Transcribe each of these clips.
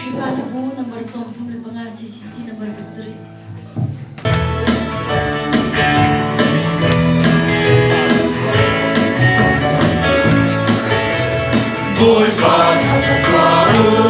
Khrihfa Hlabu number 35 CCC number 7. Bawipa thangṭhat tuah u.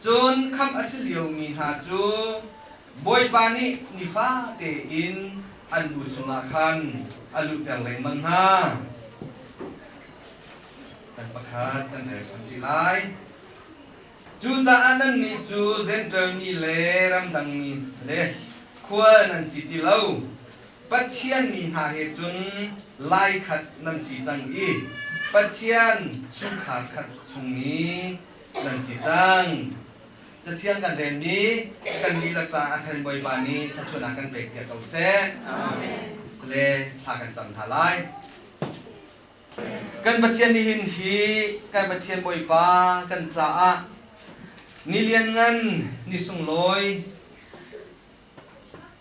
Cun khamh a si liomi hna cu Bawipa nih nifate in an lu chungah khan a luhter lengmang hna. Kan pakhat kan rel ṭhan rih lai. Cucaah nannih cu Jentail mi le ramdangmi le khual nan si ti lo. Pathian mi hna he cun laikhat nan si cang i Pathian chungkhar khat chungmi nan si cang. Cathiang kan relmi kan dihlak caah a hren Bawipa nih thluachuahnak kan pek piak ko seh. Amen. Sile thla kan cam hna lai. Kan Pathian nihin hi kan Pathian Bawipa kan caah ni lianngan ni sunglawi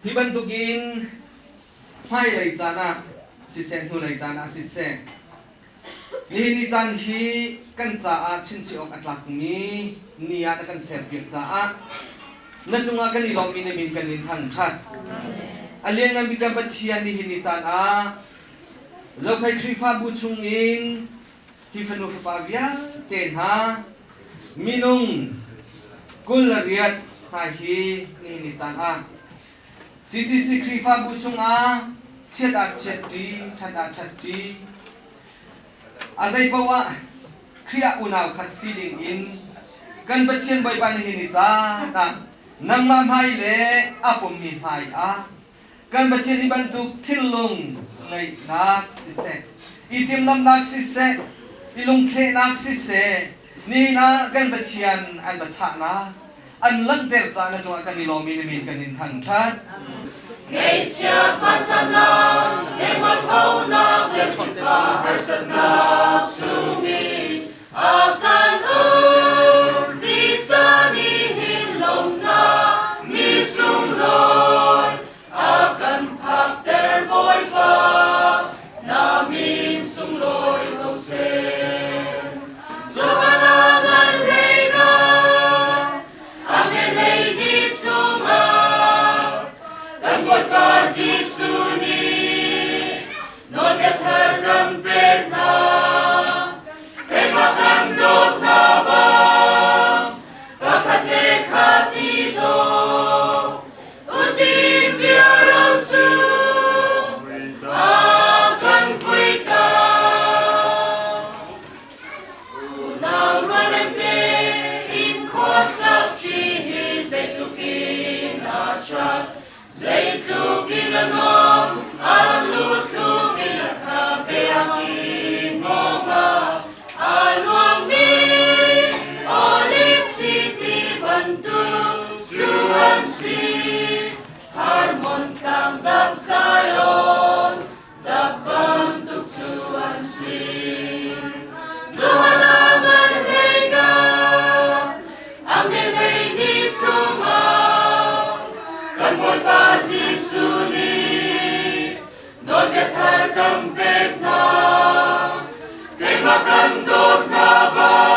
hi bantukin hmailei caan ah siseh hnulei caan ah siseh nihin ni caan hi kan caah chinchih awk a tlakmi ni ah na kan serpiak caah na cungah kan i lawmmi na min kan in thangṭhat. A lianngan bik kan Pathian nihin ni caan ah Zophei Khrihfabu chungin hi fanu fapa vialte hna minung 28 hna hi nihin ni caan ah CCC Khrihfabu chungah chiat ah chiat ṭi, ṭhat ah ṭhat ṭi, a zei paoh ah Khrih ah unau khat si ding in kan Pathian Bawipa nihin ni caan ah nangmah hmai le a pummi hmai ah Kan Pathian hi bantuk thinlung ngeihnak siseh, i timhlamhnak siseh, i lungthlehnak siseh, nihin ah kan Pathian an va chahnak, an langhter caah na cungah kan i lawm i na min kan in thangṭhat. Ngeihchia harsatnak, lengmualphonak le sifah harsatnak chungin a kan um rih caan i hin. Zeitluk in a nuam, a lu tluk in a khabe a ki ngawng a luangmi olive chiti bantuk cu an si. Hermon tlang dap Zion, dap bantuk cu an si. Zuanah ngan hleinak, a milei ni chungah, kan Bawipa Jesuh nih nawlbia thar kan pek hna. Keimah kan dawt hna bang.